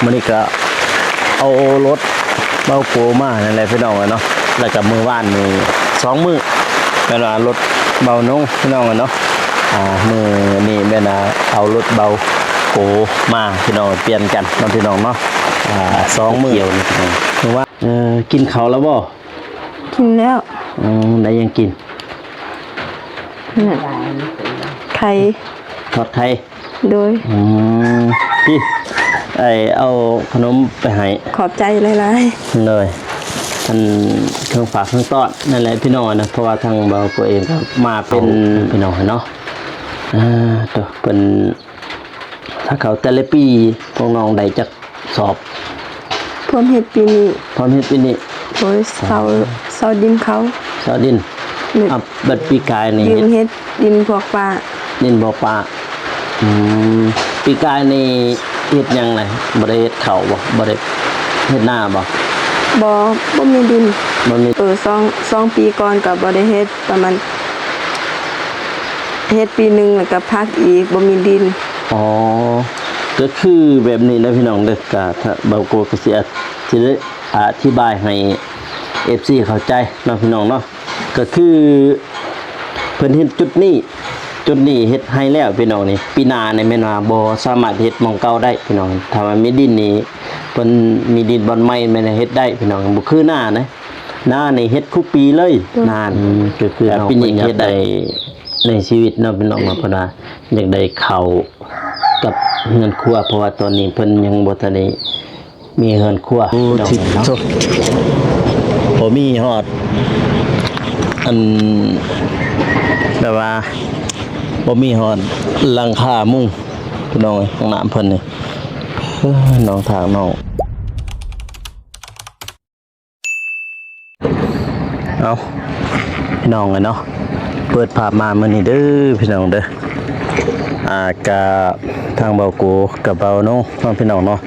ມື້ນີ້ກໍເອົາລົດເບົາໂກມານັ້ນແຫຼະພີ່ນ້ອງເອີຍເນາະ ແລ້ວກໍມື້ວານນີ້ສອງມື້ ແມ່ນວ່າລົດເບົານົງພີ່ນ້ອງເອີຍເນາະ ອ່າ ມື້ນີ້ແມ່ນວ່າເອົາລົດເບົາໂກມາພີ່ນ້ອງ ປ່ຽນກັນເນາະພີ່ນ້ອງເນາະ ອ່າ ສອງມື້ ມື້ວານ ເອີ ກິນເຂົ້າແລ້ວບໍ່? ກິນແລ້ວ. ອືມ ໄດ້ຫຍັງກິນ? ນັ້ນ ໄຂ່ ທອດໄຂ່. ໂດຍ. ອືມ ພີ່ ໄອ້ເອົາຂະໜົມໄປໃຫ້. ຂອບໃຈຫຼາຍໆ. ໂດຍ. ອັນ ເຄື່ອງຝາກເຄື່ອງຕ້ອນນັ້ນແຫຼະພີ່ນ້ອງເນາະ ເພາະວ່າທາງເບົາໂກເອງກໍມາເປັນ ພີ່ນ້ອງເນາະ ອ່າ ໂຕ ເພິ່ນ ຖ້າເຂົ້າແຕ່ລະປີພວກນ້ອງໄດ້ຈັກ ສອບ ພ້ອມເຮັດປີນີ້. ພ້ອມເຮັດປີນີ້. ໂດຍ ເຊົາ ເຊົາດິນເຂົາ. ເຊົາດິນ. ແມ່ນ. ເອົາ ບັດປີກາຍນີ້ ຢືມເຮັດດິນພວກປ້າ. ດິນພວກປ້າ. ອືມ ປີກາຍນີ້ເຮັດຫຍັງລະ? ບໍ່ໄດ້ເຮັດເຂົ້າບໍ່? ບໍ່ໄດ້ເຮັດນາບໍ່? ບໍ່ ບໍ່ມີດິນ. ບໍ່ມີ. ເອີ ສອງ ສອງປີກ່ອນກໍບໍ່ໄດ້ເຮັດ ປະມານ ເຮັດປີໜຶ່ງແລ້ວກໍພັກອີກ ບໍ່ມີດິນ. ອໍ ກໍຄືແບບນີ້ນະພີ່ນ້ອງເດີ ກະເບົາໂກກໍຊິອະທິ ອະທິບາຍໃຫ້ເອັຟຊີເຂົ້າໃຈເນາະພີ່ນ້ອງເນາະ ກໍຄືເພິ່ນເຮັດຈຸດນີ້ ຈຸດນີ້ເຮັດໃຫ້ແລ້ວພີ່ນ້ອງນີ້ ປີໜ້ານີ້ແມ່ນວ່າບໍ່ສາມາດເຮັດໝ່ອງເກົ່າໄດ້ພີ່ນ້ອງ ຖ້າວ່າມີດິນນີ້ ເພິ່ນມີດິນບ່ອນໃໝ່ແມ່ນເຮັດໄດ້ພີ່ນ້ອງ ບໍ່ຄືນານະ ນານີ້ເຮັດຄູ່ປີເລີຍ. ໂດຍ. ນາ ອືມ ກໍຄືເຮົາ ປີນີ້ເພິ່ນຢາກເຮັດໄດ້ໃນຊີວິດເນາະພີ່ນ້ອງເນາະ ເພິ່ນວ່າຢາກໄດ້ເຂົ້າກັບເຮືອນຄົວ ເພາະວ່າຕອນນີ້ເພິ່ນຍັງບໍ່ທັນໄດ້ມີເຮືອນຄົວ. ໂອ້ ພີ່ນ້ອງເນາະ ໂທ້ ບໍ່ມີຮອດ ອັນ ແບບວ່າບໍ່ມີຮອດຫຼັງຄາມຸງ ພີ່ນ້ອງເອີຍ ຫ້ອງນ້ຳເພິ່ນນີ້ ເອີ ນ້ອງ ທາງນ້ອງ. ເອົາ ພີ່ນ້ອງເອີຍເນາະ ເປີດພາບມາມື້ນີ້ເດີພີ່ນ້ອງເດີ ອ່າ ກະທາງເບົາໂກກັບເບົານົງເນາະພີ່ນ້ອງເນາະ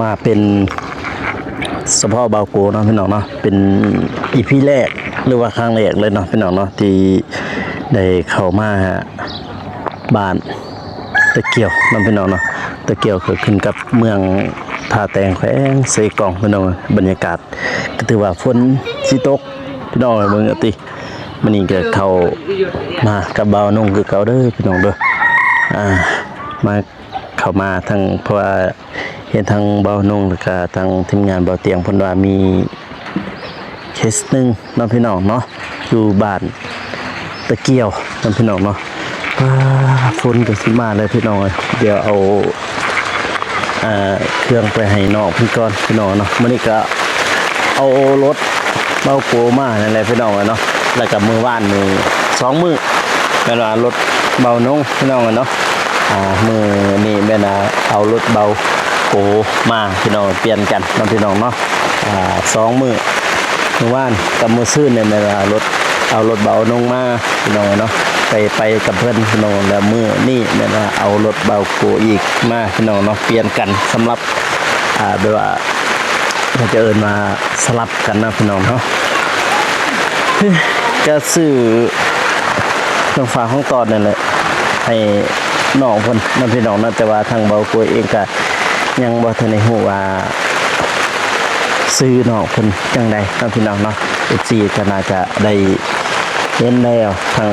ມາເປັນສະເພາະເບົາໂກເນາະພີ່ນ້ອງເນາະ ເປັນອີພີແລກ ຫຼືວ່າຄັ້ງແລກເລີຍເນາະພີ່ນ້ອງເນາະ ທີ່ໄດ້ເຂົ້າມາ ບ້ານຕະກຽວເນາະພີ່ນ້ອງເນາະ ຕະກຽວກໍຂຶ້ນກັບເມືອງທ່າແຕງ ແຂວງເຊກອງພີ່ນ້ອງ ບັນຍາກາດກໍຖືວ່າຝົນຊິຕົກພີ່ນ້ອງ ເບິ່ງເອົາຕິ ມື້ນີ້ກໍເຂົ້າມາກັບບ່າວນົງຄືເກົ່າເດີພີ່ນ້ອງເດີ ອ່າ ມາ ເຂົ້າມາທັງ ເພາະວ່າເຫັນທັງບ່າວນົງ ແລ້ວກະທັງທີມງານບ່າວຕຽງ ເພິ່ນວ່າມີເຄສໜຶ່ງເນາະພີ່ນ້ອງເນາະ ຢູ່ບ້ານຕະກຽວເນາະພີ່ນ້ອງເນາະ ປາ ຝົນກໍຊິມາແລ້ວພີ່ນ້ອງເອີຍ ດຽວເອົາ ເຄື່ອງໄປໃຫ້ນ້ອງເພິ່ນກ່ອນພີ່ນ້ອງເນາະ ມື້ນີ້ກໍເອົາລົດ ເບົາໂກມານັ້ນແຫຼະພີ່ນ້ອງເອີຍເນາະ ແລ້ວກໍມື້ວານນີ້ສອງມື້ ແມ່ນວ່າລົດເບົານົງພີ່ນ້ອງເອີຍເນາະ ອ່າ ມື້ນີ້ແມ່ນວ່າເອົາລົດເບົາໂກມາພີ່ນ້ອງ ປ່ຽນກັນເນາະພີ່ນ້ອງເນາະ ອ່າ ສອງມື້ ມື້ວານກັບມື້ຊືນນີ້ແມ່ນວ່າລົດ ເອົາລົດເບົານົງມາພີ່ນ້ອງເນາະ ໄປ ໄປກັບເພິ່ນພີ່ນ້ອງ ແລ້ວມື້ນີ້ແມ່ນວ່າເອົາລົດເບົາໂກອີກມາພີ່ນ້ອງເນາະ ປ່ຽນກັນສຳລັບ ອ່າ ແບບວ່າ ເຂົາຈະເອີ້ນວ່າສະຫຼັບກັນນະພີ່ນ້ອງເນາະ ກະຊື້ຂອງຝາກຂອງຕ້ອນນັ້ນແຫຼະ ໃຫ້ນ້ອງເພິ່ນນະພີ່ນ້ອງເນາະ ແຕ່ວ່າທາງເບົາໂກເອງກະຍັງບໍ່ທັນໄດ້ຮູ້ວ່າ ຊື່ນ້ອງເພິ່ນຈັ່ງໃດເນາະພີ່ນ້ອງເນາະ ເອັຟຊີກໍໜ້າຈະໄດ້ເຫັນແລ້ວ ທັງ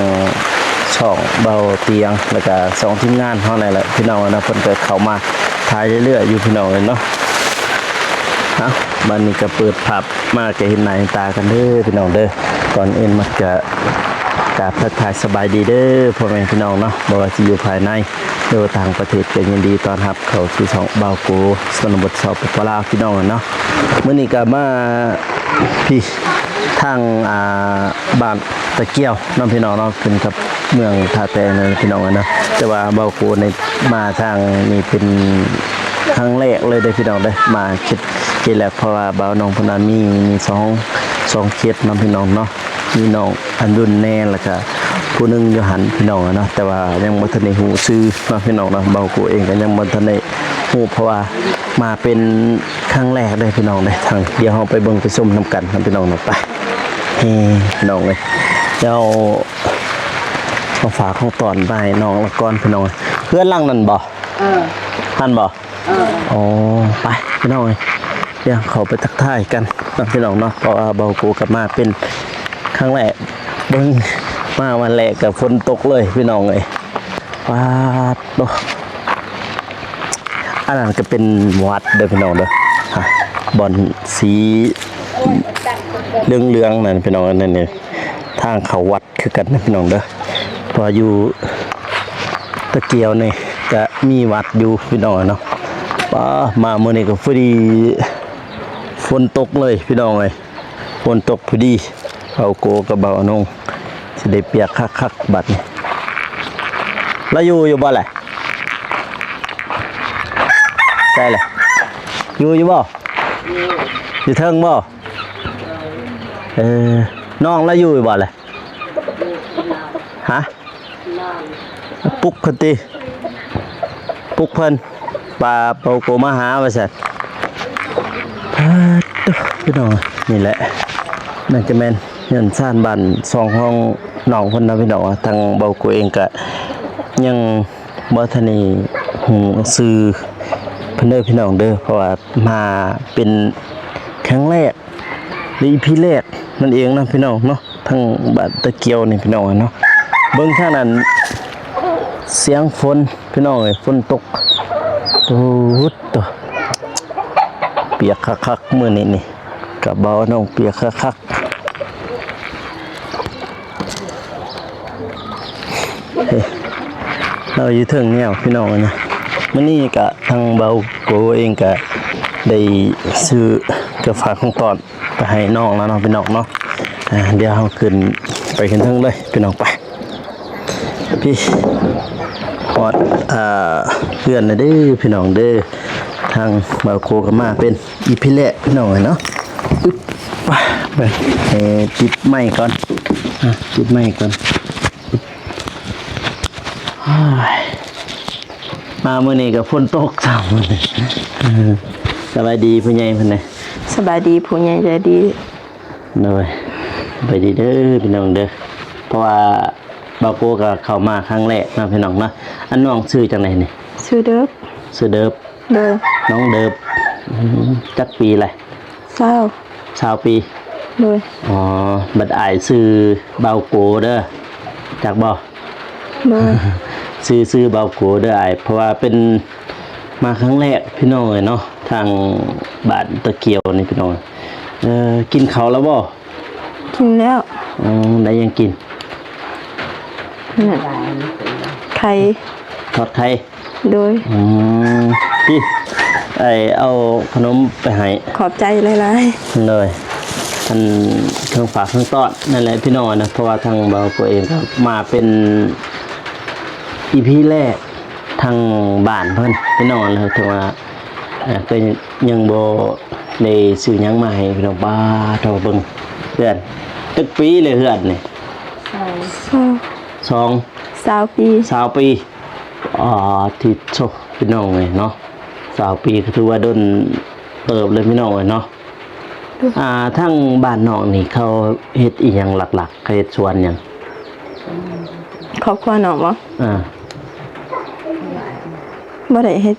ຊ່ອງເບົາຕຽງ ແລ້ວກະຊ່ອງທີມງານເຮົານັ້ນແຫຼະພີ່ນ້ອງເນາະ ເພິ່ນກໍເຂົ້າມາຖ່າຍເລື້ອຍໆຢູ່ພີ່ນ້ອງເອີຍເນາະ ເອົ້າ ບາດນີ້ກໍເປີດພາບມາກໍເຫັນໜ້າເຫັນຕາກັນເດີພີ່ນ້ອງເດີ ກ່ອນອື່ນໝົດກໍກາບທັກທາຍສະບາຍດີເດີພໍ່ແມ່ພີ່ນ້ອງເນາະ ບໍ່ວ່າຊິຢູ່ພາຍໃນ ຫຼືວ່າຕ່າງປະເທດ ກໍຍິນດີຕ້ອນຮັບເຂົ້າສູ່ຊ່ອງບ່າວໂກ ຊົນນະບົດ ສປປ ລາວ ພີ່ນ້ອງເນາະ ມື້ນີ້ກໍມາພີ້ທາງ ອ່າ ບ້ານຕະກຽວເນາະພີ່ນ້ອງເນາະ ຂຶ້ນກັບເມືອງທ່າແຕງເນາະພີ່ນ້ອງເນາະ ແຕ່ວ່າບ່າວໂກນີ້ມາທາງນີ້ເປັນຄັ້ງແລກເລີຍເດີພີ່ນ້ອງເດີ ມາເຂດ ເຂດແລກ ເພາະວ່າບ່າວນ້ອງເພິ່ນວ່າມີ ມີສອງ ສອງເຂດເນາະພີ່ນ້ອງເນາະ ມີນ້ອງອັນດຸນແດ່ ແລ້ວກະຜູ້ໜຶ່ງຢູ່ຫັ້ນພີ່ນ້ອງເນາະ ແຕ່ວ່າຍັງບໍ່ທັນໄດ້ຮູ້ຊື່ເນາະພີ່ນ້ອງເນາະ ບ່າວໂກເອງກໍຍັງບໍ່ທັນໄດ້ຮູ້ ເພາະວ່າມາເປັນຄັ້ງແລກເດີພີ່ນ້ອງເດີ ທາງ ດຽວເຮົາໄປເບິ່ງໄປຊົມນຳກັນເນາະພີ່ນ້ອງເນາະ ໄປ ເອີ ພີ່ນ້ອງເອີຍ ດຽວເອົາຂອງຝາກຂອງຕ້ອນໄປໃຫ້ນ້ອງລະກ່ອນພີ່ນ້ອງ ເຮືອນຫຼັງນັ້ນບໍ່? ເອີ ຫັ້ນບໍ່? ອໍ ໄປພີ່ນ້ອງເອີຍ ດຽວເຂົ້າໄປທັກທາຍກັນເນາະພີ່ນ້ອງເນາະ ເພາະວ່າເບົາໂກກໍມາເປັນຄັ້ງແລກ ເບິ່ງ ມາວັນແລກກໍຝົນຕົກເລີຍພີ່ນ້ອງເອີຍ ປາດໂທ້ ອັນນັ້ນກໍເປັນວັດເດີພີ່ນ້ອງເດີ ບ່ອນສີເຫຼືອງໆນັ້ນພີ່ນ້ອງ ອັນນັ້ນນີ້ທາງເຂົ້າວັດ ຄືກັນນະພີ່ນ້ອງເດີ ເພາະວ່າຢູ່ຕະກຽວນີ້ກະມີວັດຢູ່ພີ່ນ້ອງເນາະ ປ້າ ມາມື້ນີ້ກໍພໍດີຝົນຕົກເລີຍພີ່ນ້ອງເອີຍ ຝົນຕົກພໍດີ ເບົາໂກກັບເບົາອານົງ ຊິໄດ້ປຽກຄັກໆບັດນີ້ ລາວຢູ່ຢູ່ບໍ່ລະ ໃສລະ ຢູ່ຢູ່ບໍ່ ຢູ່ເທິງບໍ່ ເອີ ນ້ອງລາວຢູ່ຢູ່ບໍ່ລະ ຮະ ປຸກເພິ່ນຕິ ປຸກເພິ່ນ ວ່າເບົາໂກມາຫາວ່າຊັ້ນ ປາດໂທ້ ພີ່ນ້ອງ ນີ້ແຫຼະ ໜ້າຈະແມ່ນເຮືອນຊານບ້ານຊ່ອງຂອງນ້ອງເພິ່ນເນາະພີ່ນ້ອງ ທາງເບົາໂກເອງກະຍັງບໍ່ທັນໄດ້ຮູ້ຊື່ເພິ່ນເດີພີ່ນ້ອງເດີ ເພາະວ່າມາເປັນຄັ້ງແລກ ອີພີແລກນັ້ນເອງເນາະພີ່ນ້ອງເນາະ ທາງບ້ານຕະກຽວນີ້ພີ່ນ້ອງເນາະ ເບິ່ງທາງນັ້ນ ສຽງຝົນພີ່ນ້ອງເອີຍ ຝົນຕົກ ໂອ້ໂຕ ປຽກຄັກໆມື້ນີ້ນີ້ ກະເບົານ້ອງປຽກຄັກໆ ເອີ ເຮົາຢູ່ເທິງແນວພີ່ນ້ອງເອີຍ ມື້ນີ້ກະທາງເບົາໂກເອງກະໄດ້ຊື້ເຄື່ອງຝາກຂອງຕ້ອນ ໄປໃຫ້ນ້ອງແລ້ວເນາະພີ່ນ້ອງເນາະ ອ່າ ດຽວເຮົາຂຶ້ນໄປຂຶ້ນເທິງເລີຍພີ່ນ້ອງ ໄປ ພີ້ ຮອດ ອ່າ ເຮືອນແລ້ວເດີພີ່ນ້ອງເດີ ທາງເບົາໂກກໍມາເປັນອີພີແລກພີ່ນ້ອງເອີຍເນາະ ອຶບ ໄປ ເອີ ຕິດໄມກ່ອນ ອ່າ ຕິດໄມກ່ອນ ໂອ້ຍ ມາມື້ນີ້ກໍຝົນຕົກຊ້ຳ ສະບາຍດີຜູ້ໃຫຍ່ເພິ່ນແດ່ ສະບາຍດີຜູ້ໃຫຍ່ໃຈດີ ໂດຍ ສະບາຍດີເດີພີ່ນ້ອງເດີ ເພາະວ່າເບົາໂກກໍເຂົ້າມາຄັ້ງແລກເນາະພີ່ນ້ອງເນາະ ອັນນ້ອງຊື່ຈັ່ງໃດນີ້? ຊື່ເດີບ ຊື່ເດີບ ໂດຍ ນ້ອງເດີບ ອືມ ຈັກປີແຫຼະ? ຊາວ ຊາວປີ ໂດຍ ອໍ ບັດອ້າຍຊື່ເບົາໂກເດີ ຈັກບໍ່? ໂດຍ ຊື່ ຊື່ເບົາໂກເດີອ້າຍ ເພາະວ່າເປັນມາຄັ້ງແລກພີ່ນ້ອງເອີຍເນາະ ທາງບ້ານຕະກຽວນີ້ພີ່ນ້ອງ ເອີ ກິນເຂົ້າແລ້ວບໍ່? ກິນແລ້ວ ອືມ ໄດ້ຫຍັງກິນ? ນັ້ນ ໄຂ່ ທອດໄຂ່ ໂດຍ ອືມ ພີ້ ອ້າຍເອົາຂະໜົມໄປໃຫ້ ຂອບໃຈຫຼາຍໆ ໂດຍ ອັນເຄື່ອງຝາກເຄື່ອງຕ້ອນນັ້ນແຫຼະພີ່ນ້ອງເນາະ ເພາະວ່າທາງເບົາໂກເອງກໍມາເປັນອີພີແລກ ທາງບ້ານເພິ່ນພີ່ນ້ອງເນາະ ຖືວ່າ ເອີ ກໍຍັງບໍ່ໄດ້ຊື້ຫຍັງມາໃຫ້ພີ່ນ້ອງ ປາໂທ້ ເບິ່ງເຮືອນ ຈັກປີແລ້ວເຮືອນນີ້? ຊາວ ຊາວ ຊາວປີ ຊາວປີ ອາ ທິດໂທ້ ພີ່ນ້ອງເອີຍເນາະ ຊາວປີກໍຖືວ່າດົນເຕີບເລີຍພີ່ນ້ອງເອີຍເນາະ ອ່າ ທາງບ້ານນ້ອງນີ້ເຂົາເຮັດອີ່ຫຍັງຫຼັກໆ ເຂົາເຮັດສວນຫຍັງ? ຄອບຄົວນ້ອງບໍ? ອ່າ ບໍ່ໄດ້ເຮັດ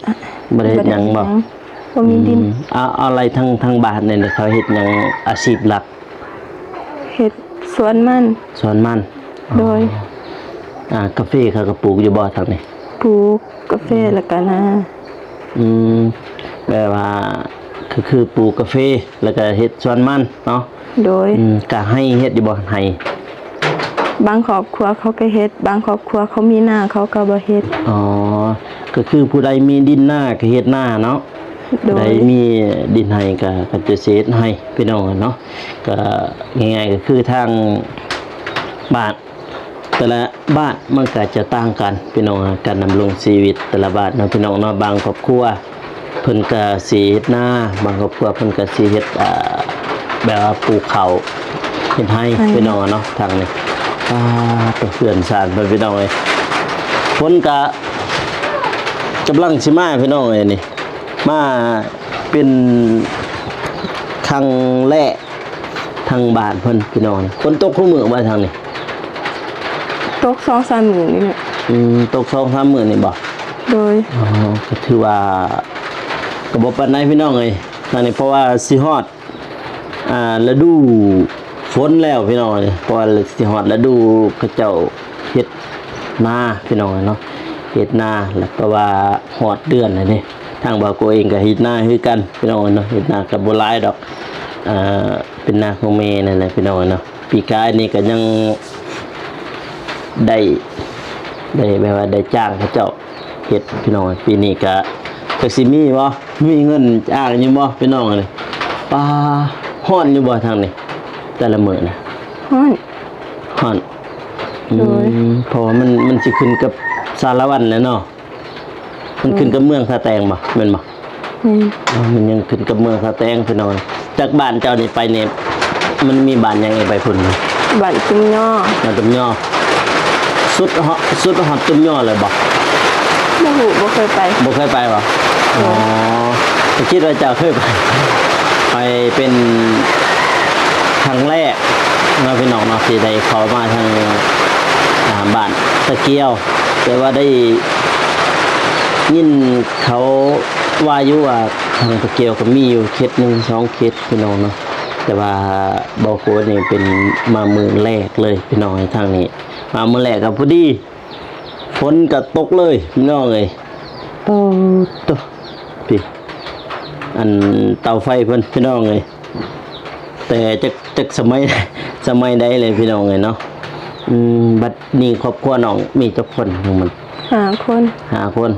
ບໍ່ໄດ້ເຮັດຫຍັງບໍ? ບໍ່ມີດິນ ອືມ ເອົາ ເອົາໄລ່ທາງ ທາງບ້ານນີ້ເຂົາເຮັດຫຍັງ ອາຊີບຫຼັກ? ເຮັດສວນມັນ ສວນມັນ ໂດຍ ອໍ ອ່າ ກາເຟເຂົາກໍປູກຢູ່ບໍ່ທາງນີ້? ປູກກາເຟ ອືມ ແລ້ວກໍນາ ອືມ ແປວ່າ ກໍຄືປູກກາເຟ ແລ້ວກໍເຮັດສວນມັນເນາະ ໂດຍ ອືມ ກະໄຮ່ເຮັດຢູ່ບໍ່? ໄຮ່ ບາງຄອບຄົວເຂົາກໍເຮັດ ບາງຄອບຄົວເຂົາມີນາເຂົາກໍບໍ່ເຮັດ ອໍ ກໍຄືຜູ້ໃດມີດິນນາກໍເຮັດນາເນາະ ໂດຍ ຜູ້ໃດມີດິນໄຮ່ກໍ ກໍຈະຊິເຮັດໄຮ່ ພີ່ນ້ອງເນາະ ກໍງ່າຍໆ ກໍຄືທາງບ້ານ ແຕ່ລະບ້ານມັນກໍຈະຕ່າງກັນພີ່ນ້ອງ ການດຳລົງຊີວິດແຕ່ລະບ້ານເນາະພີ່ນ້ອງເນາະ ບາງຄອບຄົວເພິ່ນກໍຊິເຮັດນາ ບາງຄອບຄົວເພິ່ນກໍຊິເຮັດ ອ່າ ແບບວ່າປູກເຂົ້າເຮັດໄຮ່ ໄຮ່ ພີ່ນ້ອງເນາະ ທາງນີ້ ປາໂທ້ ເຮືອນຊານເພິ່ນພີ່ນ້ອງເອີຍ ຝົນກະກຳລັງຊິມາພີ່ນ້ອງເອີຍ ນີ້ ມາເປັນຄັ້ງແລກ ທາງບ້ານເພິ່ນພີ່ນ້ອງ ຝົນຕົກຄູ່ມື້ບໍ່ທາງນີ້? ຕົກສອງສາມມື້ນີ້ແຫຼະ ອືມ ຕົກສອງສາມມື້ນີ້ບໍ່? ໂດຍ ອໍ ກໍຖືວ່າ ກໍບໍ່ປານໃດພີ່ນ້ອງເອີຍ ອັນນີ້ ເພາະວ່າຊິຮອດ ອ່າ ລະດູຝົນແລ້ວພີ່ນ້ອງເອີຍ ເພາະວ່າຊິຮອດລະດູເຂົາເຈົ້າເຮັດນາພີ່ນ້ອງເອີຍເນາະ ເຮັດນາ ແລ້ວກໍວ່າຮອດເດືອນແລ້ວເດ້ ທາງບ່າວໂກເອງກໍເຮັດນາຄືກັນພີ່ນ້ອງເອີຍເນາະ ເຮັດນາກໍບໍ່ຫຼາຍດອກ ເປັນນາຂອງແມ່ນັ້ນແຫຼະພີ່ນ້ອງເອີຍເນາະ ປີກາຍນີ້ກໍຍັງໄດ້ ໄດ້ແບບວ່າໄດ້ຈ້າງເຂົາເຈົ້າເຮັດພີ່ນ້ອງ ປີນີ້ກະຈັກຊິມີບໍ່ ມີເງິນຈ້າງຢູ່ບໍ່ພີ່ນ້ອງເອີຍ ປາ ຮ້ອນຢູ່ບໍ່ທາງນີ້ ແຕ່ລະມື້ນະ? ຮ້ອນ ຮ້ອນ ໂດຍ ອືມ ເພາະວ່າມັນ ມັນຊິຂຶ້ນກັບສາລະວັນແຫຼະເນາະ ມັນຂຶ້ນກັບເມືອງທ່າແຕງບໍ່ ແມ່ນບໍ່? ແມ່ນ ອໍ ມັນຍັງຂຶ້ນກັບເມືອງທ່າແຕງພີ່ນ້ອງ ຈາກບ້ານເຈົ້ານີ້ໄປນີ້ ມັນມີບ້ານຫຍັງອີກໄປພຸ້ນ? ບ້ານຕຸ້ມຍໍ ບ້ານຕຸ້ມຍໍ ສຸດຮອດ ສຸດຮອດຕຸ້ມຍໍເລີຍບໍ່? ບໍ່ຮູ້ ບໍ່ເຄີຍໄປ ບໍ່ເຄີຍໄປບໍ່? ໂດຍ ອໍ ກໍຄິດວ່າເຈົ້າເຄີຍໄປ ໄປເປັນຄັ້ງແລກເນາະ ພີ່ນ້ອງເນາະ ທີ່ໄດ້ເຂົ້າມາທາງ ອ່າ ບ້ານຕະກຽວ ແຕ່ວ່າໄດ້ຍິນເຂົາວ່າຢູ່ວ່າ ທາງຕະກຽວກໍມີຢູ່ເຂດໜຶ່ງສອງເຂດພີ່ນ້ອງເນາະ ແຕ່ວ່າບ່າວໂກນີ້ເປັນມາມື້ແລກເລີຍພີ່ນ້ອງ ທາງນີ້ມາມື້ແລກກໍພໍດີຝົນກໍຕົກເລີຍພີ່ນ້ອງເອີຍ ໂອ້ໂຕ ພີ້ ອັນເຕົາໄຟເພິ່ນພີ່ນ້ອງເອີຍ ແຕ່ຈັກ ຈັກສະໄໝ ສະໄໝໃດເລີຍພີ່ນ້ອງເອີຍເນາະ ອືມ ບັດນີ້ຄອບຄົວນ້ອງມີຈັກຄົນຂອງມັນ? ຫ້າຄົນ ຫ້າຄົນ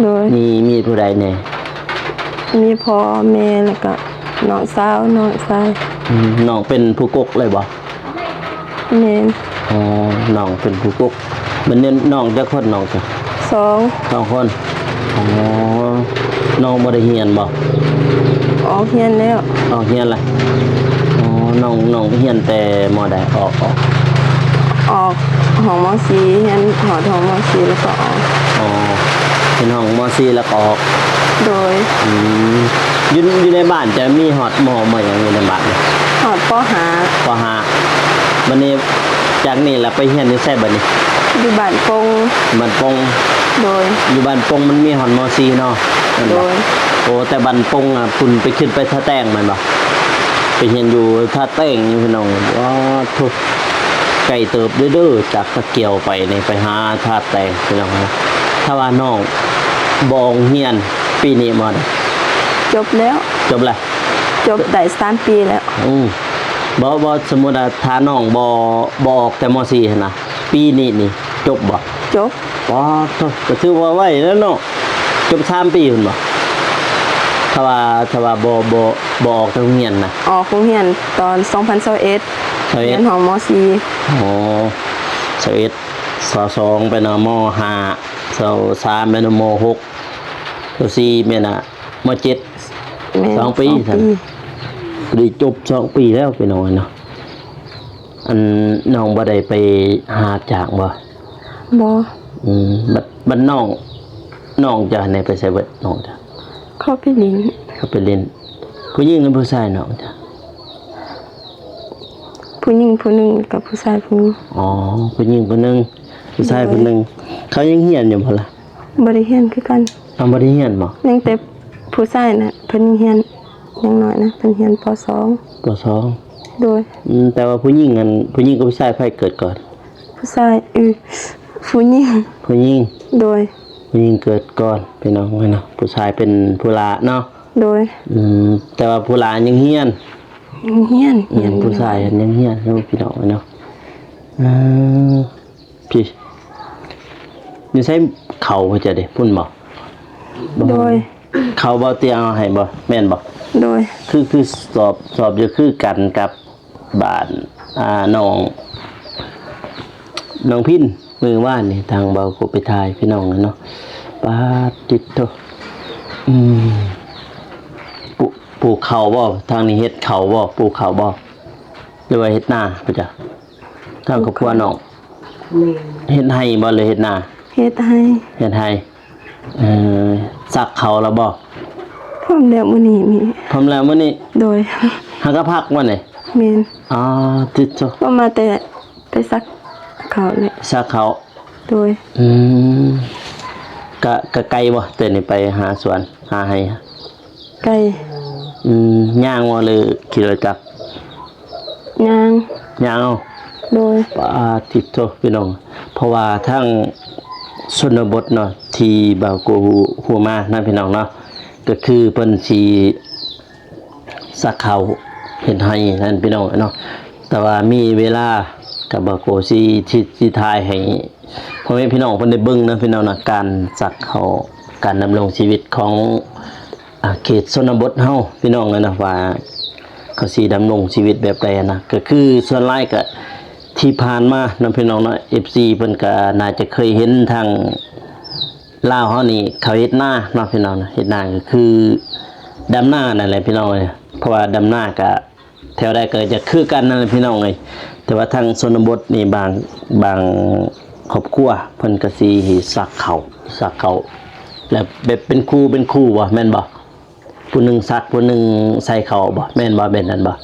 ໂດຍ ມີ ມີຜູ້ໃດແດ່? ມີພໍ່ແມ່ ແລ້ວກະນ້ອງສາວ ນ້ອງຊາຍ ອືມ ນ້ອງເປັນຜູ້ກົກເລີຍບໍ່? ແມ່ນ ອໍ ນ້ອງເປັນຜູ້ກົກ ບັດນີ້ນ້ອງຈັກຄົນນ້ອງ? ສອງ ສອງຄົນ ອໍ ນ້ອງບໍ່ໄດ້ຮຽນບໍ່? ອອກຮຽນແລ້ວ ອອກຮຽນລະ ອໍ ນ້ອງ ນ້ອງຮຽນແຕ່ມໍໃດ? ອອກ ອອກ ອອກຫ້ອງມໍສີ່ ຮຽນຮອດຫ້ອງມໍສີ່ແລ້ວກໍອອກ ອໍ ຮຽນຫ້ອງມໍສີ່ແລ້ວກໍອອກ ໂດຍ ອືມ ຢູ່ ຢູ່ໃນບ້ານຈະມີຮອດມໍ ມໍຫຍັງຢູ່ໃນບ້ານ? ຮອດປໍຫ້າ ປໍຫ້າ ບັດນີ້ຈາກນີ້ລະໄປຮຽນຢູ່ໃສບັດນີ້? ຢູ່ບ້ານປົງ ບ້ານປົງ ໂດຍ ຢູ່ບ້ານປົງມັນມີຮອດມໍສີ່ເນາະ ແມ່ນບໍ່? ໂດຍ ໂອ້ ແຕ່ບ້ານປົງອະ ພຸ້ນໄປຂຶ້ນໄປທ່າແຕງແມ່ນບໍ່? ໄປຮຽນຢູ່ທ່າແຕງຢູ່ພີ່ນ້ອງ ວ້າ ໂທ້ ໄກເຕີບເດີ້ ຈາກຕະກຽວໄປນີ້ໄປຫາທ່າແຕງພີ່ນ້ອງ ຖ້າວ່ານ້ອງບໍ່ຮຽນປີນີ້ບໍ່? ຈົບແລ້ວ ຈົບແລ້ວ ຈົບໄດ້ສາມປີແລ້ວ ອືມ ບໍ່ ບໍ່ ສົມມຸດວ່າຖ້ານ້ອງບໍ່ ບໍ່ອອກແຕ່ມໍສີ່ຫັ້ນນະ ປີນີ້ນີ້ຈົບບໍ່? ຈົບ ປາດໂທ້ ກໍຖືວ່າໄວແລ້ວເນາະ ຈົບສາມປີພຸ້ນບໍ່? ຖ້າວ່າ ຖ້າວ່າບໍ່ ບໍ່ ບໍ່ອອກຈາກໂຮງຮຽນນະ? ອອກໂຮງຮຽນຕອນສອງພັນຊາວເອັດ ຊາວເອັດ ຮຽນຫ້ອງມໍສີ່ ອໍ ຊາວເອັດ ຊາວສອງໄປນຳມໍຫ້າ ຊາວສາມໄປນຳມໍຫົກ ຊາວສີ່ແມ່ນນະ ມໍເຈັດ ແມ່ນ ສອງປີ ສອງປີ ຊັ້ນ ໄດ້ຈົບສອງປີແລ້ວພີ່ນ້ອງເນາະ ອັນ ນ້ອງບໍ່ໄດ້ໄປຫາຮັບຈ້າງບໍ່? ບໍ່ ອືມ ບັດ ບັດນ້ອງ ນ້ອງເຈົ້າຫັ້ນໄດ້ໄປໃສເບິດນ້ອງເຈົ້າ? ເຂົາໄປຫຼິ້ນ ເຂົາໄປຫຼິ້ນ ຜູ້ຍິງຫຼືຜູ້ຊາຍນ້ອງເຈົ້າ? ຜູ້ຍິງຜູ້ໜຶ່ງ ແລ້ວກໍຜູ້ຊາຍຜູ້ໜຶ່ງ ອໍ ຜູ້ຍິງຜູ້ໜຶ່ງ ຜູ້ຊາຍຜູ້ໜຶ່ງ ໂດຍ ເຂົາຍັງຮຽນຢູ່ບໍ່ລະ? ບໍ່ໄດ້ຮຽນຄືກັນ ອ້າວ ບໍ່ໄດ້ຮຽນບໍ່? ຍັງແຕ່ຜູ້ຊາຍນະ ເພິ່ນຍັງຮຽນ ຍັງນ້ອຍນະ ເພິ່ນຮຽນ ປໍສອງ ປໍສອງ ໂດຍ ອືມ ແຕ່ວ່າຜູ້ຍິງຫັ້ນ ຜູ້ຍິງກັບຜູ້ຊາຍໃຜເກີດກ່ອນ? ຜູ້ຊາຍ ອື ຜູ້ຍິງ ຜູ້ຍິງ ໂດຍ ຜູ້ຍິງເກີດກ່ອນພີ່ນ້ອງເອີຍເນາະ ຜູ້ຊາຍເປັນຜູ້ຫຼ້າເນາະ ໂດຍ ອືມ ແຕ່ວ່າຜູ້ຫຼ້າຍັງຮຽນ ຍັງຮຽນ ອືມ ຮຽນ ຜູ້ຊາຍຫັ້ນຍັງຮຽນຢູ່ພີ່ນ້ອງເອີຍເນາະ ເອີ ພີ້ ຢູ່ໃສເຂົ້າເຈົ້າເດ້ ພຸ້ນບໍ່? ໂດຍ ເຂົ້າບໍ່ ເຕຍເອົາໃຫ້ບໍ່ ແມ່ນບໍ່? ໂດຍ ຄື ຄືສອບ ສອບຢູ່ຄືກັນກັບບ້ານ ອ່າ ນ້ອງ ນ້ອງພິນ ມື້ວານນີ້ທາງເບົາກໍໄປຖ່າຍພີ່ນ້ອງເນາະ ປາດຕິດໂທ ອືມ ປູກ ປູກເຂົ້າບໍ່? ທາງນີ້ເຮັດເຂົ້າບໍ່? ປູກເຂົ້າບໍ່? ຫຼືວ່າເຮັດນາພະເຈົ້າ? ທາງຄອບຄົວນ້ອງ ແມ່ນ ເຮັດໄຮ່ບໍ່ ຫຼືເຮັດນາ? ເຮັດໄຮ່ ເຮັດໄຮ່ ເອີ ສັກເຂົ້າແລ້ວບໍ່? ພ້ອມແລ້ວມື້ນີ້ນີ້ ພ້ອມແລ້ວມື້ນີ້ ໂດຍ ຫາກະພັກມື້ນີ້ ແມ່ນ ອາ ຕິດໂທ ກໍມາແຕ່ໄປສັກເຂົ້າແຫຼະ ສັກເຂົ້າ ໂດຍ ອືມ ກະ ກະໄກບໍ່ ແຕ່ນີ້ໄປຫາສວນ ຫາໄຮ່? ໄກ. ອືມ ຍ່າງບໍ່ ຫຼືຂີ່ລົດຈັກ? ຍ່າງ. ຍ່າງເອົາ. ໂດຍ. ປາດທິໂທ ພີ່ນ້ອງ, ເພາະວ່າທາງຊົນນະບົດເນາະ ທີ່ບ່າວໂກຮູ້ ຮູ້ມານະ ພີ່ນ້ອງເນາະ, ກໍຄືເພິ່ນຊິ ສັກເຂົ້າເຮັດໄຮ່ນັ້ນ ພີ່ນ້ອງເນາະ. ແຕ່ວ່າມີເວລາ ກໍບ່າວໂກຊິ ຊິ ຊິຖ່າຍໃຫ້ພໍ່ແມ່ພີ່ນ້ອງເພິ່ນໄດ້ເບິ່ງນະ ພີ່ນ້ອງນະ, ການສັກເຂົ້າ ການດຳລົງຊີວິດຂອງ ອາ ເຂດຊົນນະບົດເຮົາ ພີ່ນ້ອງເອີຍນະ, ວ່າເຂົາຊິດຳລົງຊີວິດແບບໃດນະ. ກໍຄືສ່ວນຫຼາຍກໍທີ່ຜ່ານມາເນາະ ພີ່ນ້ອງເນາະ, ເອັຟຊີເພິ່ນກໍໜ້າຈະເຄີຍເຫັນທາງ ລາວເຮົານີ້ເຂົາເຮັດນາເນາະ ພີ່ນ້ອງເນາະ, ເຮັດນາກໍຄືດຳນານັ້ນແຫຼະ ພີ່ນ້ອງເອີຍ. ເພາະວ່າດຳນາກະແຖວໃດກໍຈະຄືກັນນັ້ນແຫຼະ ພີ່ນ້ອງເອີຍ. ແຕ່ວ່າທາງຊົນນະບົດນີ້ ບາງ ບາງຄອບຄົວເພິ່ນກໍຊິສັກເຂົ້າ ສັກເຂົ້າ ແລ້ວແບບເປັນຄູ່ເປັນຄູ່ບໍ່ ແມ່ນບໍ່? ຜູ້ໜຶ່ງສັກ ຜູ້ໜຶ່ງໃສ່ເຂົ້າບໍ່ ແມ່ນບໍ່? ແມ່ນນັ້ນບໍ່?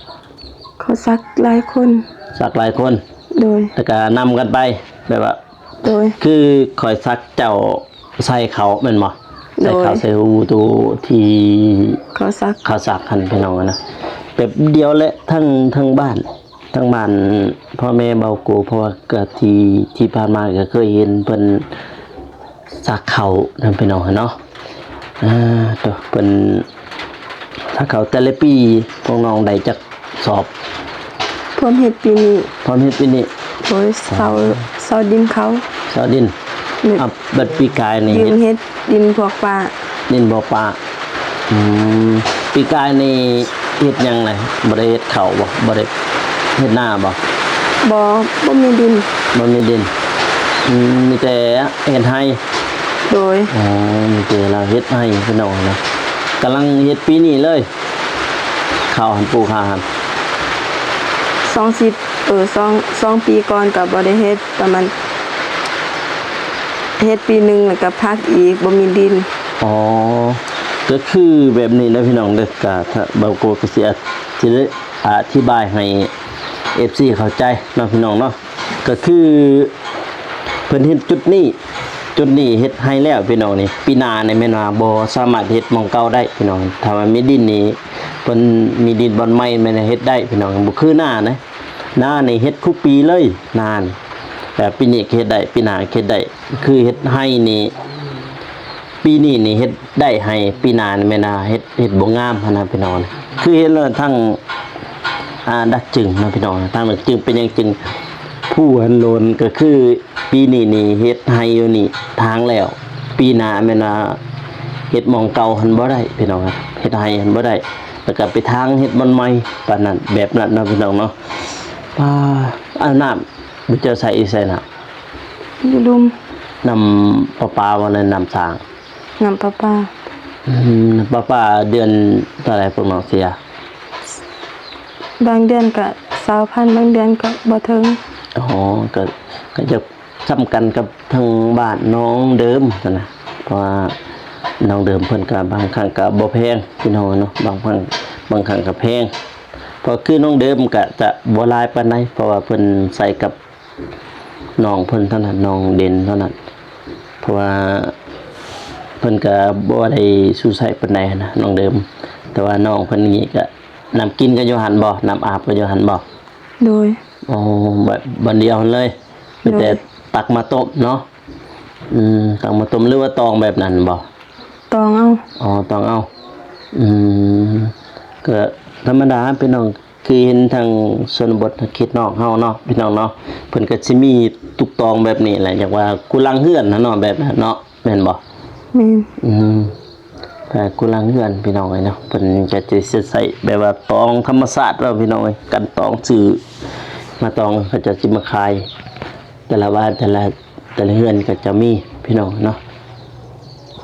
ເຂົາສັກຫຼາຍຄົນ. ສັກຫຼາຍຄົນ. ໂດຍ. ແລ້ວກໍນຳກັນໄປ ແບບວ່າ ໂດຍ. ຄືຂ້ອຍສັກເຈົ້າໃສ່ເຂົ້າແມ່ນບໍ່? ໃສ່ເຂົ້າ ໂດຍ ໃສ່ຮູໂຕທີ່ເຂົາສັກ ເຂົາສັກຫັ້ນ ພີ່ນ້ອງນະ. ແບບດຽວແຫຼະ ທັງ ທັງບ້ານ ທັງບ້ານພໍ່ແມ່ເບົາໂກ ເພາະວ່າກໍທີ່ ທີ່ຜ່ານມາກໍເຄີຍເຫັນເພິ່ນສັກເຂົ້ານຳ ພີ່ນ້ອງເນາະ. ອາ ໂຕ ເພິ່ນສັກເຂົ້າແຕ່ລະປີ ພວກນ້ອງໄດ້ຈັກ ສອບ ພວມເຮັດປີນີ້. ພວມເຮັດປີນີ້. ໂດຍ. ເຊົາ ເຊົາດິນເຂົາ. ເຊົາດິນ. ແມ່ນ. ເອົາ ບັດປີກາຍນີ້ ຢືມເຮັດ ເຮັດດິນພວກປ້າ. ດິນພວກປ້າ. ອືມ ປີກາຍນີ້ເຮັດຫຍັງລະ? ບໍ່ໄດ້ເຮັດເຂົ້າບໍ່? ບໍ່ໄດ້ເຮັດນາບໍ່? ບໍ່ ບໍ່ມີດິນ. ບໍ່ມີດິນ. ອືມ ມີແຕ່ເຮັດໄຮ່. ໂດຍ. ອໍ ມີແຕ່ລາວເຮັດໄຮ່ ພີ່ນ້ອງນະ. ກຳລັງເຮັດປີນີ້ເລີຍ. ເຂົ້າຫັ້ນ ປູກເຂົ້າຫັ້ນ ສອງສິບ ເອີ ສອງ ສອງປີກ່ອນກໍບໍ່ໄດ້ເຮັດ ປະມານ ເຮັດປີໜຶ່ງແລ້ວກໍພັກອີກ ບໍ່ມີດິນ. ອໍ ກໍຄືແບບນີ້ນະ ພີ່ນ້ອງເດີ. ກະ ເບົາໂກກໍຊິອະ ຊິໄດ້ອະທິບາຍໃຫ້ເອັຟຊີເຂົ້າໃຈເນາະ ພີ່ນ້ອງເນາະ. ກໍຄືເພິ່ນເຮັດຈຸດນີ້ ຈຸດນີ້ເຮັດໄຮ່ແລ້ວ ພີ່ນ້ອງ. ນີ້ ປີໜ້ານີ້ແມ່ນວ່າບໍ່ສາມາດເຮັດໝ່ອງເກົ່າໄດ້ ພີ່ນ້ອງ. ຖ້າວ່າມີດິນນີ້ ເພິ່ນມີດິນບ່ອນໃໝ່ແມ່ນເຮັດໄດ້ ພີ່ນ້ອງ, ບໍ່ຄືນາເດ້. ນານີ້ເຮັດຄຸກປີເລີຍ ນານີ້. ແຕ່ປີນີ້ກໍເຮັດໄດ້ ປີໜ້າກໍເຮັດໄດ້. ຄືເຮັດໄຮ່ນີ້ ປີນີ້ນີ້ເຮັດໄດ້ໄຮ່ ປີໜ້ານີ້ແມ່ນວ່າເຮັດ ເຮັດບໍ່ງາມຫັ້ນນະ ພີ່ນ້ອງ. ຄືເຮັດແລ້ວທັງ ອ່າ ດັກຈຶງນະ ພີ່ນ້ອງ, ທາງດັກຈຶງເປັນຫຍັງຈຶ່ງພູຫັ້ນໂລນ. ກໍຄືປີນີ້ນີ້ເຮັດໄຮ່ຢູ່ນີ້ທາງແລ້ວ, ປີໜ້າແມ່ນວ່າເຮັດໝ່ອງເກົ່າຫັ້ນບໍ່ໄດ້ ພີ່ນ້ອງ, ເຮັດໄຮ່ຫັ້ນບໍ່ໄດ້, ແລ້ວກໍໄປທາງເຮັດບ່ອນໃໝ່ປານນັ້ນ ແບບນັ້ນເນາະ ພີ່ນ້ອງເນາະ. ປາ ເອົາ ນ້ຳ ເຈົ້າໃຊ້ຢູ່ໃສນະ? ຢູ່ລຸ່ມ. ນ້ຳປະປາບໍ່ ຫຼືນ້ຳສ້າງ? ນ້ຳປະປາ. ອືມ ປະປາເດືອນເທົ່າໃດພວກນ້ອງເສຍ? ບາງເດືອນກະຊາວພັນ ບາງເດືອນກະບໍ່ເຖິງ. ອໍ ກະ ກະຈະສ່ຳກັນກັບທາງບ້ານນ້ອງເດີມຫັ້ນນະ, ເພາະວ່ານ້ອງເດີມເພິ່ນກະບາງຄັ້ງກະບໍ່ແພງ ພີ່ນ້ອງເນາະ, ບາງຄັ້ງ ບາງຄັ້ງກະແພງ. ເພາະຄືນ້ອງເດີມກະຈະບໍ່ຫຼາຍປານໃດ ເພາະວ່າເພິ່ນໃຊ້ກັບ ນ້ອງເພິ່ນເທົ່ານັ້ນ ນ້ອງເດັ່ນເທົ່ານັ້ນ, ເພາະວ່າເພິ່ນກະບໍ່ໄດ້ຊູ້ໃຊ້ປານໃດຫັ້ນນະ ນ້ອງເດີມ. ແຕ່ວ່ານ້ອງເພິ່ນນີ້ກະ ນ້ຳກິນກໍຢູ່ຫັ້ນບໍ່? ນ້ຳອາບກໍຢູ່ຫັ້ນບໍ່? ໂດຍ. ອໍ ບ- ບ່ອນດຽວຫັ້ນເລີຍ. ໂດຍ. ມີແຕ່ຕັກມາຕົ້ມເນາະ? ອືມ ຕັກມາຕົ້ມ ຫຼືວ່າຕອງແບບນັ້ນບໍ່? ຕອງເອົາ. ອໍ ຕອງເອົາ. ອືມ ກໍທຳມະດາພີ່ນ້ອງ ຄືເຫັນທາງຊົນນະບົດເຂດນອກເຮົາເນາະ ພີ່ນ້ອງເນາະ, ເພິ່ນກໍຊິມີຕຸກຕອງແບບນີ້ແຫຼະ, ຢາກວ່າກູ່ຫຼັງເຮືອນຫັ້ນເນາະ ແບບນັ້ນເນາະ ແມ່ນບໍ່? ແມ່ນ. ອືມ ແຕ່ກູ່ຫຼັງເຮືອນພີ່ນ້ອງເອີຍເນາະ, ເພິ່ນກໍຈະໃຊ້ແບບວ່າຕອງທຳມະຊາດເນາະ ພີ່ນ້ອງເອີຍ, ກັນຕອງຊື້ມາຕອງ ເຂົາເຈົ້າຊິມາຂາຍ ແຕ່ລະບ້ານ ແຕ່ລະ ແຕ່ລະເຮືອນກໍຈະມີ ພີ່ນ້ອງເນາະ.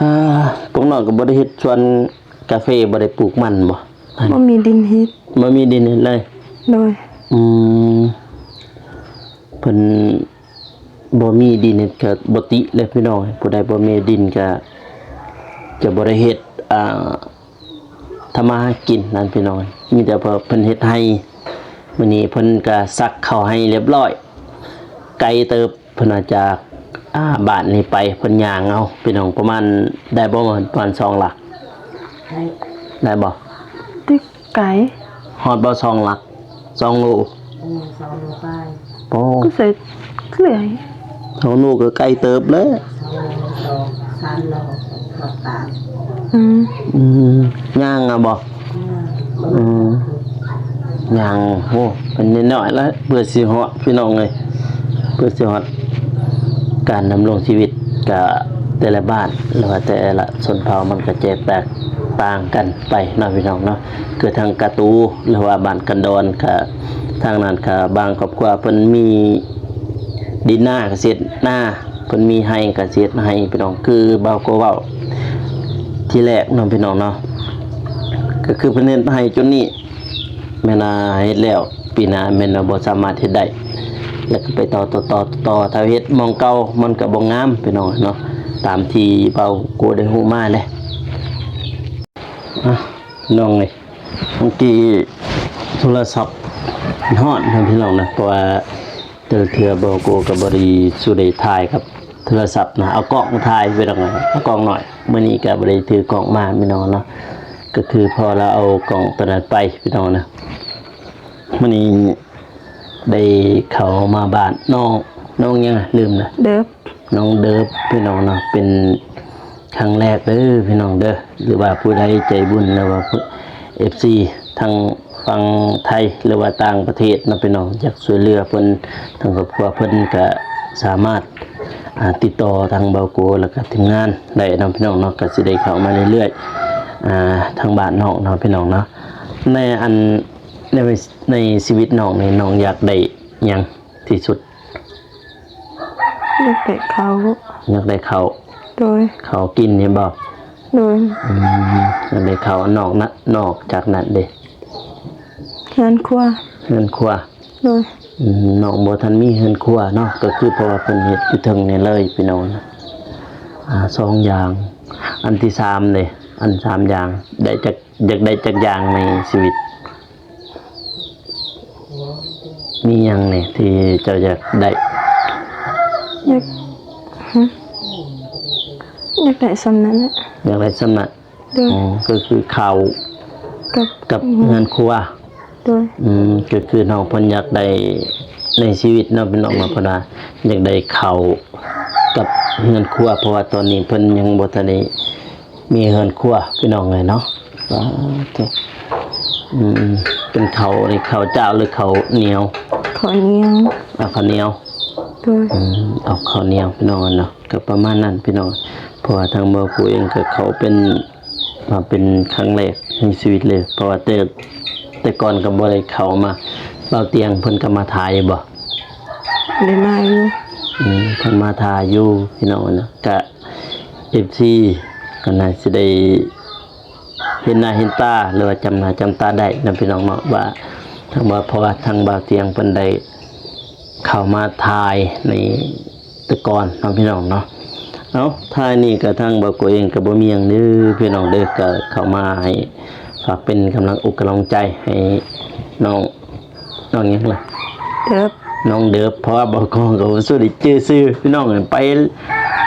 ອ່າ ພວກນ້ອງກໍບໍ່ໄດ້ເຮັດສວນກາເຟ ບໍ່ໄດ້ປູກມັນບໍ່? ບໍ່ມີດິນເຮັດ. ບໍ່ມີດິນເຮັດເລີຍ? ໂດຍ. ອືມ ເພິ່ນບໍ່ມີດິນເຮັດກໍບໍ່ຕິແຫຼະພີ່ນ້ອງ, ຜູ້ໃດບໍ່ມີດິນກໍຈະບໍ່ໄດ້ເຮັດ ອ່າ ທຳມາຫາກິນນັ້ນພີ່ນ້ອງ, ມີແຕ່ເພິ່ນເຮັດໄຮ່. ມື້ນີ້ເພິ່ນກໍສັກເຂົ້າໄຮ່ລຽບລ້ອຍ ໄກເຕີບ. ເພິ່ນວ່າຈາກ ອ່າ ບ້ານນີ້ໄປ ເພິ່ນຍ່າງເອົາ ພີ່ນ້ອງ, ປະມານ ໄດ້ບໍ່ ປະມານສອງຫຼັກ? ໄດ້. ໄດ້ບໍ່? ແຕ່ໄກ. ຮອດບໍ່ ສອງຫຼັກ? ສອງໂລ. ເອີ ສອງໂລປາຍ. ໂອ້ ກໍໃສ່ເລື້ອຍ. ສອງໂລກໍໄກເຕີບແລ້ວ. ສອງໂລ ສອງ ສາມໂລຮອດຕາດ. ອືມ ອືມ ຍ່າງເອົາບໍ່? ອືມ ຍ່າງ. ໂອ້ ເປັນນ້ອຍໆແລ້ວ ເພື່ອຊິຮອດ ພີ່ນ້ອງເອີຍ ເພື່ອຊິຮອດ. ການດຳລົງຊີວິດກະແຕ່ລະບ້ານ ຫຼືວ່າແຕ່ລະຊົນເຜົ່າ ມັນກະແຕກຕ່າງກັນໄປເນາະ ພີ່ນ້ອງເນາະ. ຄືທາງກະຕູ ຫຼືວ່າບ້ານກັນດອນ ກະທາງນັ້ນກະບາງຄອບຄົວເພິ່ນມີດິນນາກະເຮັດນາ ເພິ່ນມີໄຮ່ກະເຮັດໄຮ່ ພີ່ນ້ອງ. ຄືບ່າວໂກເວົ້າທີແລກເນາະ ພີ່ນ້ອງເນາະ ກະຄືເພິ່ນເຮັດໄຮ່ຈຸດນີ້ ແມ່ນວ່າເຮັດແລ້ວ ປີໜ້າແມ່ນວ່າບໍ່ສາມາດເຮັດໄດ້ ແລ້ວກໍໄປຕໍ່ ຕໍ່ ຕໍ່ ຕໍ່ ຖ້າເຮັດໝ່ອງເກົ່າມັນກໍບໍ່ງາມ ພີ່ນ້ອງເນາະ ຕາມທີ່ເວົ້າ ກູໄດ້ຮູ້ມາແຫຼະ. ອ່ະ ພີ່ນ້ອງເອີຍ ເມື່ອກີ້ໂທລະສັບຮ້ອນນະ ພີ່ນ້ອງນະ ເພາະວ່າແຕ່ລະເທື່ອບ່າວໂກກໍບໍ່ໄດ້ສູ່ໄດ້ຖ່າຍກັບ ໂທລະສັບນະ ເອົາກ້ອງຖ່າຍໄປດອກ ເອົາກ້ອງໜ້ອຍ. ມື້ນີ້ກໍບໍ່ໄດ້ຖືກ້ອງມາ ພີ່ນ້ອງເນາະ ກໍຄືພໍລາວເອົາກ້ອງໂຕນັ້ນໄປ ພີ່ນ້ອງນະ. ມື້ນີ້ໄດ້ເຂົ້າມາບ້ານນ້ອງ ນ້ອງຫຍັງ ລືມລະ ເດີບ ນ້ອງເດີບ ພີ່ນ້ອງເນາະ. ເປັນຄັ້ງແລກເດີ ພີ່ນ້ອງເດີ ຫຼືວ່າຜູ້ໃດໃຈບຸນ ຫຼືວ່າເອັຟຊີ ທັງຝັ່ງໄທ ຫຼືວ່າຕ່າງປະເທດເນາະ ພີ່ນ້ອງ ຢາກຊ່ວຍເຫຼືອເພິ່ນ ທາງຄອບຄົວເພິ່ນກະສາມາດ ອ່າ ຕິດຕໍ່ທາງບ່າວໂກ ແລ້ວກະທີມງານໄດ້ເນາະ ພີ່ນ້ອງເນາະ. ກະຊິໄດ້ເຂົ້າມາເລື້ອຍໆ ອ່າ ທາງບ້ານນ້ອງເນາະ ພີ່ນ້ອງເນາະ. ໃນອັນ ໃນ ໃນຊີວິດນ້ອງນີ້ ນ້ອງຢາກໄດ້ຫຍັງທີ່ສຸດ? ຢາກໄດ້ເຂົ້າ. ຢາກໄດ້ເຂົ້າ. ໂດຍ. ເຂົ້າກິນນີ້ບໍ່? ໂດຍ. ອືມ ຢາກໄດ້ເຂົ້າ. ນອກນະ ນອກຈາກນັ້ນເດ? ເຮືອນຄົວ. ເຮືອນຄົວ. ໂດຍ. ອືມ ນ້ອງບໍ່ທັນມີເຮືອນຄົວເນາະ ກໍຄືເພາະວ່າເພິ່ນເຮັດຢູ່ເທິງນີ້ເລີຍ ພີ່ນ້ອງ. ອ່າ ສອງຢ່າງ. ອັນທີສາມເດ? ອັນສາມຢ່າງ ໄດ້ຈັກ ຢາກໄດ້ຈັກຢ່າງໃນຊີວິດ? ມີຫຍັງແດ່ທີ່ເຈົ້າຢາກໄດ້? ຢາກ ຫຶ ຢາກໄດ້ສ່ຳນັ້ນແຫຼະ. ຢາກໄດ້ສ່ຳນັ້ນ. ໂດຍ. ອໍ ກໍຄືເຂົ້າ ກັບ ກັບເຮືອນຄົວ. ໂດຍ. ອືມ ກໍຄືນ້ອງເພິ່ນຢາກໄດ້ໃນຊີວິດເນາະ ພີ່ນ້ອງເນາະ ເພິ່ນວ່າຢາກໄດ້ເຂົ້າກັບເຮືອນຄົວ ເພາະວ່າຕອນນີ້ເພິ່ນຍັງບໍ່ທັນໄດ້ ມີເຮືອນຄົວ ພີ່ນ້ອງເອີຍເນາະ. ສາທຸ. ອືມ ເປັນເຂົ້ານີ້ ເຂົ້າຈ້າວ ຫຼືເຂົ້າໜຽວ? ເຂົ້າໜຽວ. ເອົາເຂົ້າໜຽວ. ໂດຍ. ອືມ ເອົາເຂົ້າໜຽວ ພີ່ນ້ອງເນາະ ກໍປະມານນັ້ນ ພີ່ນ້ອງ. ເພາະວ່າທາງບ່າວໂກເອງກໍເຂົ້າເປັນ ມາເປັນຄັ້ງແລກໃນຊີວິດເລີຍ ເພາະວ່າແຕ່ ແຕ່ກ່ອນກໍບໍ່ໄດ້ເຂົ້າມາ. ບ່າວຕຽງເພິ່ນກໍມາຖ່າຍຢູ່ບໍ່? ໄດ້ມາຢູ່. ອືມ ເພິ່ນມາຖ່າຍຢູ່ ພີ່ນ້ອງເນາະ. ກະ ເອັຟຊີ ກໍໜ້າຊິໄດ້ເຫັນໜ້າເຫັນຕາ ຫຼືວ່າຈຳໜ້າຈຳຕາໄດ້ນຳ ພີ່ນ້ອງເນາະ ວ່າທາງ ວ່າ ເພາະວ່າທາງບ່າວຕຽງເພິ່ນໄດ້ເຂົ້າມາຖ່າຍໃນແຕ່ກ່ອນເນາະ ພີ່ນ້ອງເນາະ. ເອົ້າ ທ້າຍນີ້ກໍທາງບ່າວໂກເອງກໍບໍ່ມີຫຍັງເດີ ພີ່ນ້ອງເດີ ກໍເຂົ້າມາໃຫ້ຝາກເປັນກຳລັງອົກກຳລັງໃຈໃຫ້ນ້ອງ ນ້ອງຫຍັງລະ? ເດີບ. ນ້ອງເດີບ ເພາະວ່າບ່າວໂກກໍບໍ່ສູ່ໄດ້ຈື່ຊື່ ພີ່ນ້ອງເອີຍ ໄປ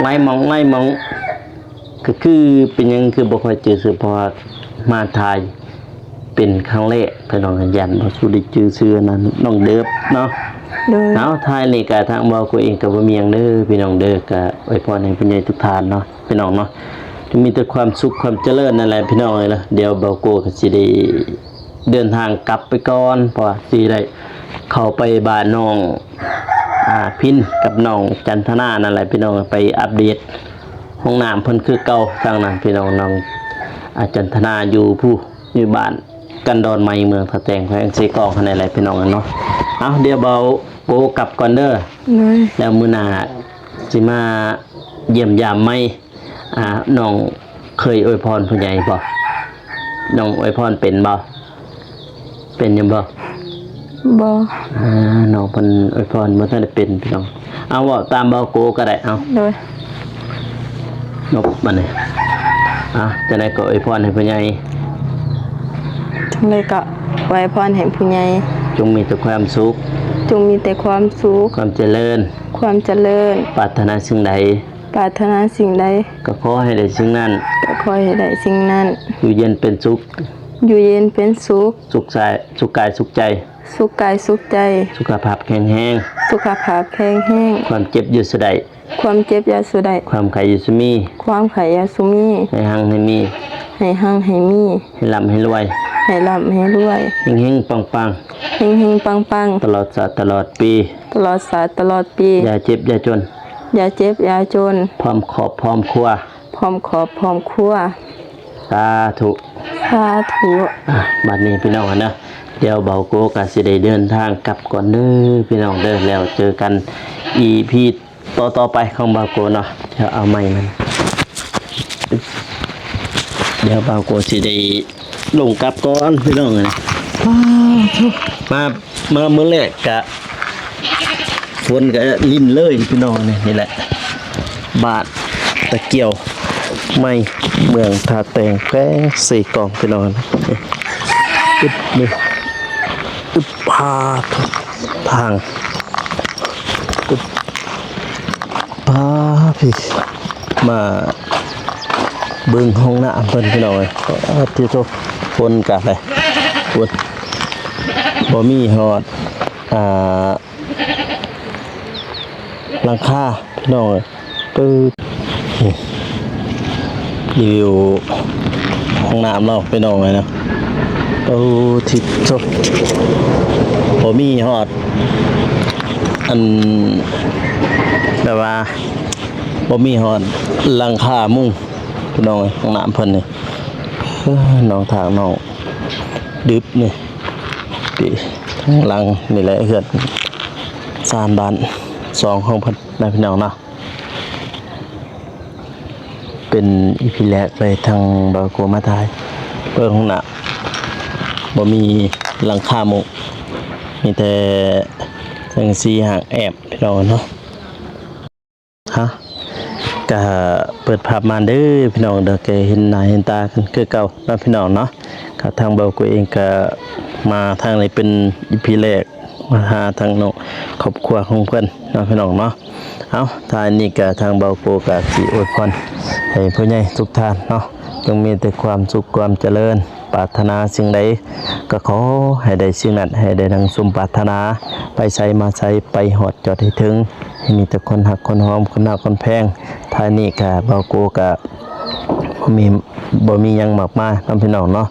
ຫຼາຍໝ່ອງຫຼາຍໝ່ອງ ກໍຄືເປັນຫຍັງຄືບໍ່ຄ່ອຍຈື່ຊື່ ເພາະວ່າມາຖ່າຍເປັນຄັ້ງແລກ ພີ່ນ້ອງ ຢ້ານບໍ່ສູ່ໄດ້ຈື່ຊື່ ອັນນັ້ນ ນ້ອງເດີບເນາະ. ໂດຍ. ເອົາ ທ້າຍນີ້ກະທາງບ່າວໂກເອງກະບໍ່ມີຫຍັງເດີ ພີ່ນ້ອງເດີ ກະອວຍພອນໃຫ້ຜູ້ໃຫຍ່ທຸກທ່ານເນາະ ພີ່ນ້ອງເນາະ ຈະມີແຕ່ຄວາມສຸກຄວາມຈະເລີນນັ້ນແຫຼະ ພີ່ນ້ອງເອີຍເນາະ. ດຽວບ່າວໂກກະຊິໄດ້ ເດີນທາງກັບໄປກ່ອນ ເພາະວ່າຊິໄດ້ເຂົ້າໄປບ້ານນ້ອງ ອາ ພິນກັບນ້ອງຈັນທະນານັ້ນແຫຼະ ພີ່ນ້ອງ ໄປອັບເດດຫ້ອງນ້ຳເພິ່ນຄືເກົ່າ. ທາງນັ້ນ ພີ່ນ້ອງ ນ້ອງ ອາ ຈັນທະນາຢູ່ພູ້ ຢູ່ບ້ານກັນດອນໃໝ່ ເມືອງທ່າແຕງ ແຂວງເຊກອງຫັ້ນແຫຼະ ພີ່ນ້ອງເນາະ. ເອົາ ດຽວບ່າວໂກກັບກ່ອນເດີ. ໂດຍ. ແລ້ວມື້ໜ້າຊິມາຢ້ຽມຢາມໃໝ່. ອ່າ ນ້ອງເຄີຍອວຍພອນຜູ້ໃຫຍ່ບໍ່? ນ້ອງອວຍພອນເປັນບໍ່? ເປັນຢູ່ບໍ່? ບໍ່. ອ່າ ນ້ອງເພິ່ນອວຍພອນບໍ່ທັນໄດ້ເປັນ ພີ່ນ້ອງ. ເອົາ ເວົ້າຕາມບ່າວໂກກໍໄດ້ ເອົາ. ໂດຍ. ນົບບັດນີ້. ອ່າ ຈັ່ງໃດກໍອວຍພອນໃຫ້ຜູ້ໃຫຍ່. ຈັ່ງໃດກໍອວຍພອນໃຫ້ຜູ້ໃຫຍ່. ຈົ່ງມີແຕ່ຄວາມສຸກ. ຈົ່ງມີແຕ່ຄວາມສຸກ. ຄວາມຈະເລີນ. ຄວາມຈະເລີນ. ປາດຖະໜາສິ່ງໃດ. ປາດຖະໜາສິ່ງໃດ ກໍຂໍໃຫ້ໄດ້ສິ່ງນັ້ນ. ກໍ ຂໍໃຫ້ໄດ້ສິ່ງນັ້ນ ຢູ່ເຢັນເປັນສຸກ ຢູ່ເຢັນເປັນສຸກ ສຸກກາຍ ສຸກກາຍສຸກໃຈ ສຸກກາຍສຸກໃຈ ສຸຂະພາບແຂງແຮງ ສຸຂະພາບແຂງແຮງ ຄວາມເຈັບຢ່າສູ່ໄດ້ ຄວາມເຈັບຢ່າສູ່ໄດ້ ຄວາມໄຂ້ຢ່າສູ່ມີ ຄວາມໄຂ້ຢ່າສູ່ມີ ໃຫ້ຮັ່ງໃຫ້ມີ ໃຫ້ຮັ່ງໃຫ້ມີ ໃຫ້ລ່ຳໃຫ້ລວຍ ໃຫ້ລ່ຳໃຫ້ລວຍ ເຮັງໆປັງໆ ເຮັງໆປັງໆ ຕະຫຼອດຊາດຕະຫຼອດປີ ຕະຫຼອດຊາດຕະຫຼອດປີ ຢ່າເຈັບຢ່າຈົນ ຢ່າເຈັບຢ່າຈົນ ພ້ອມຄອບພ້ອມຄົວ ພ້ອມຄອບພ້ອມຄົວ ສາທຸ ສາທຸ ອ່ະ ບັດນີ້ພີ່ນ້ອງເນາະ ດຽວບ່າວໂກກໍຊິໄດ້ເດີນທາງກັບກ່ອນເດີພີ່ນ້ອງເດີ ແລ້ວເຈີກັນອີພີຕໍ່ໆໄປຂອງບ່າວໂກເນາະ ດຽວເອົາໄມ້ມັນ ດຽວບ່າວໂກຊິໄດ້ລົງກັບກ່ອນພີ່ນ້ອງເອີຍ ມາ ມາມື້ແລກກະຝົນກະລິນເລີຍພີ່ນ້ອງ ນີ້ ນີ້ແຫຼະ ບ້ານຕະກ່ຽວໃໝ່ ເມືອງທ່າແຕງ ແຂວງເຊກອງພີ່ນ້ອງ ອຶບ ນີ້ ອຶບ ພາ ທາງ ອຶບ ພາ ພີ້ ມາເບິ່ງຫ້ອງນ້ຳເພິ່ນພີ່ນ້ອງເອີຍ ອາ ທີ່ໂຕ ຝົນກະໄປ ຝົນ ບໍ່ມີຮອດ ອ່າ ຫຼັງຄາພີ່ນ້ອງເອີຍ ປຶບ ນີ້ ວິວຫ້ອງນ້ຳເຮົາພີ່ນ້ອງເອີຍເນາະ ໂອ້ ທິດໂຕ ບໍ່ມີຮອດ ອັນ ແບບວ່າ ບໍ່ມີຮອດຫຼັງຄາມຸງພີ່ນ້ອງເອີຍ ຫ້ອງນ້ຳເພິ່ນນີ້ ເອີ ນ້ອງທາງນ້ອງ ດຶບນີ້ ປີທາງຫຼັງນີ້ແຫຼະ ເຮືອນຊານບ້ານຊ່ອງຂອງເພິ່ນນະພີ່ນ້ອງເນາະ ເປັນອີພີແລກເລີຍ ທາງບ່າວໂກມາຖ່າຍ ເບິ່ງຫ້ອງນ້ຳ ບໍ່ມີຫຼັງຄາມຸງ ມີແຕ່ສັງກະສີຫາງແອ້ມພີ່ນ້ອງເນາະ. ຮະ ກະເປີດພາບມາເດີພີ່ນ້ອງເດີ ກະເຫັນໜ້າເຫັນຕາກັນຄືເກົ່າເນາະພີ່ນ້ອງເນາະ ກະທາງບ່າວໂກເອງກະມາທາງນີ້ເປັນອີພີແລກ ມາຫາທາງນ້ອງຄອບຄົວຂອງເພິ່ນເນາະພີ່ນ້ອງເນາະ. ເອົາ ທ້າຍນີ້ກະທາງບ່າວໂກກະຊິອວຍພອນໃຫ້ຜູ້ໃຫຍ່ທຸກທ່ານເນາະ ຈົ່ງມີແຕ່ຄວາມສຸກຄວາມຈະເລີນ ປາດຖະໜາສິ່ງໃດກໍຂໍໃຫ້ໄດ້ສິ່ງນັ້ນ ໃຫ້ໄດ້ດັ່ງສົມປາດຖະໜາ ໄປໃສມາໃສໄປຮອດຈອດໃຫ້ເຖິງ ໃຫ້ມີແຕ່ຄົນຮັກຄົນຫອມ ຄົນຮັກຄົນແພງ. ທ້າຍນີ້ກະບ່າວໂກກະບໍ່ມີ ບໍ່ມີຫຍັງມາກມາຍເນາະພີ່ນ້ອງເນາະ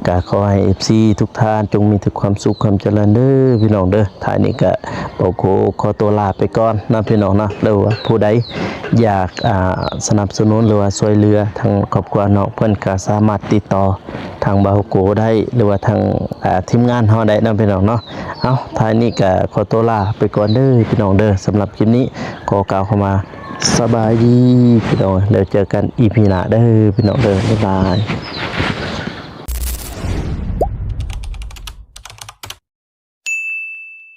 ກະຂໍໃຫ້ເອັຟຊີທຸກທ່ານຈົ່ງມີແຕ່ຄວາມສຸກຄວາມຈະເລີນເດີພີ່ນ້ອງເດີ. ທ້າຍນີ້ກະບ່າວໂກຂໍຕົວລາໄປກ່ອນເນາະພີ່ນ້ອງເນາະ ຫຼືວ່າຜູ້ໃດຢາກ ອ່າ ສະໜັບສະໜູນ ຫຼືວ່າຊ່ວຍເຫຼືອທາງຄອບຄົວນ້ອງເພິ່ນ ກະສາມາດຕິດຕໍ່ ທາງບ່າວໂກໄດ້ ຫຼືວ່າທາງ ອ່າ ທີມງານເຮົາໄດ້ເນາະພີ່ນ້ອງເນາະ. ເອົາ ທ້າຍນີ້ກະຂໍຕົວລາໄປກ່ອນເດີພີ່ນ້ອງເດີ. ສຳລັບຄລິບນີ້ຂໍກ່າວຄຳວ່າສະບາຍດີພີ່ນ້ອງ ແລ້ວເຈີກັນອີພີໜ້າເດີພີ່ນ້ອງເດີ. ບາຍບາຍ.